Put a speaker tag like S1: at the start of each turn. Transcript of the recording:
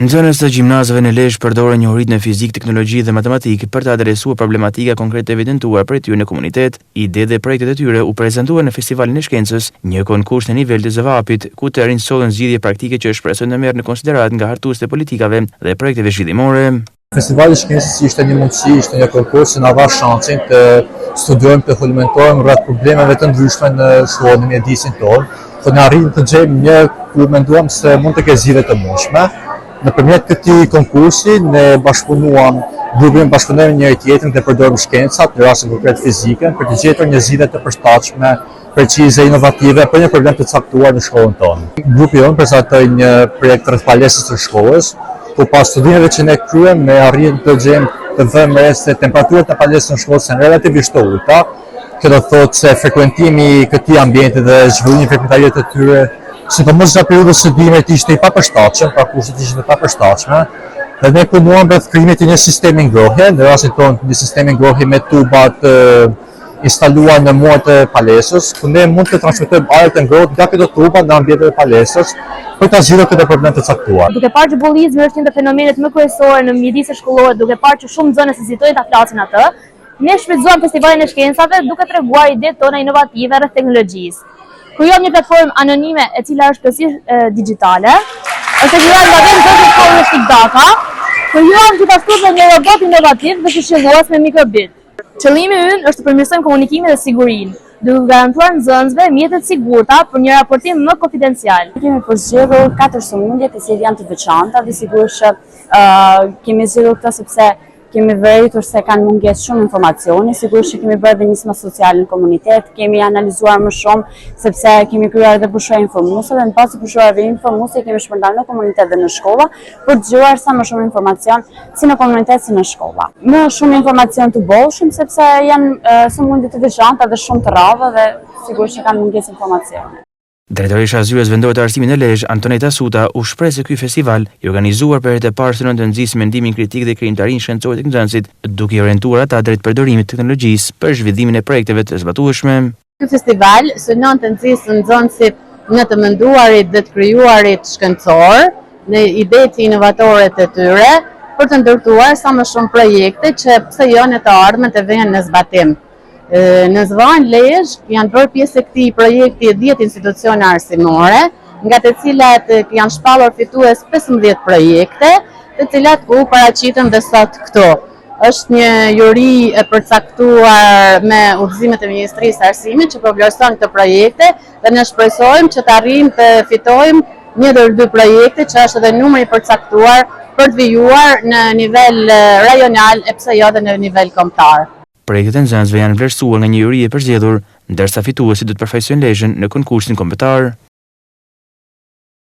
S1: Nxënës të gjimnazeve në Lezhë përdorën njohuritë në fizikë, teknologji dhe matematikë për të adresuar problematika konkrete të evidentuara prej tyre në komunitet. Idetë dhe projektet e tyre u prezantuan në Festivalin e Shkencës, një konkurs në nivel të ZVAP-it, ku të rinjtë sollën zgjidhje praktike që shpresojnë të merren në konsideratë nga hartuesit e politikave dhe projekteve zhvillimore.
S2: Festivali i Shkencës ishte një mundësi, ishte një konkurs që na dha shansin të studiojmë, të hulumtojmë rreth problemeve të ndryshme në shkollë, në mjedisin tonë, po ne arritëm të gjejmë një ku menduam se mund të ketë zgjidhje të mundshme. Nëpërmjet këtij konkursi ne bashkëpunuam, grupi ynë bashkëpunoi me njëri-tjetrin dhe përdorëm shkencat, në rastin konkret fizikën, për të gjetur një zgjidhje të përshtatshme precize, inovative për një problem të caktuar në shkollën tonë. Grupi ynë prezantoi një projekt rreth palestrës së shkollës, ku pas studimeve që ne kryem, ne arritëm të gjejmë të vëmë re se temperaturat në palestrën e shkollës janë relativisht të ulëta. Kjo do të thotë se frekuentimi i këtij ambienti dhe zhvillimi i veprimtarive të tyre, sidomos gjatë periudhës së dimrit ishte i papërshtatshëm, pra kushtet ishin të papërshtatshme. Dhe ne punuam rreth krijimit të një sistemi ngrohje, në rastin tonë një sistemi ngrohje me tuba të instaluar në muret e palestrës, ku ne mund të transmetojmë ajër të ngrohtë nga këto tuba në ambientet e palestrës për ta zgjidhur këtë problem të caktuar.
S3: Duke parë që bullizmi është një ndër fenomenet më kryesore në mjediset shkollore, duke parë që shumë nxënës hezitojnë ta flasin atë, ne shfrytëzuam festivalin e shkencave duke treguar idetë tona inovative rreth teknologjisë. Krijuam një platformë anonime e cila është plotësisht digjitale. Është krijuar nga vetë nxënësit e shkollës Shtig Daka. Krijuam gjithashtu dhe një robot inovativ dhe këshillues me mikrobit. Qëllimi ynë është të përmirësojmë komunikimin dhe sigurinë, duke u garantuar nxënësve mjete të sigurta për një raportim më konfidencial.
S4: Kemi përzgjedhur katër sëmundje të cilat janë të veçanta dhe sigurisht që kemi zgjedhur këto sepse kemi vërejtur se kanë mungesë shumë informacioni, sigurisht që kemi bërë dhe nisma sociale në komunitet, kemi analizuar më shumë sepse kemi krijuar edhe broshura informuese dhe në bazë të broshurave informuese kemi shpërndarë në komunitet dhe në shkolla për të zgjeruar sa më shumë informacion si në komunitet si në shkolla. Më shumë informacion të bollshëm sepse janë sëmundje të veçanta dhe shumë të rralla dhe sigurisht që kanë mungesë informacioni.
S1: Drejtoresha e Zyrës Vendore të Arsimit në Lezhë, Antoneta Suta, u shpreh se ky festival, i organizuar për herë të parë synon të nxisë mendimin kritik dhe krijimtarinë shkencore tek nxënësit, duke i orientuar ata drejt përdorimit të teknologjisë për zhvillimin e projekteve të zbatueshme.
S5: Ky festival synon të nxisë nxënësit në të menduarit dhe të krijuarit shkencor, në idetë inovatore të tyre, për të ndërtuar sa më shumë projekte që pse jo në të ardhmen të vëhen në zbatim. Në ZVA-në Lezhë janë bërë pjesë e këtij projekti 10 institucione arsimore, nga të cilat janë shpallur fitues 15 projekte, të cilat u paraqitën dhe sot këtu. Është një juri e përcaktuar me udhëzimet e Ministrisë së Arsimit që po vlerëson këto projekte dhe ne shpresojmë që të arrijmë të fitojmë një ndër dy projekte që është edhe numri i përcaktuar për të vijuar në nivel rajonal e pse jo edhe në nivel kombëtar.
S1: Projektet e nxënësve janë vlerësuar nga një juri e përzgjedhur, ndërsa fituesit do të përfaqësojnë Lezhën në konkursin kombëtar.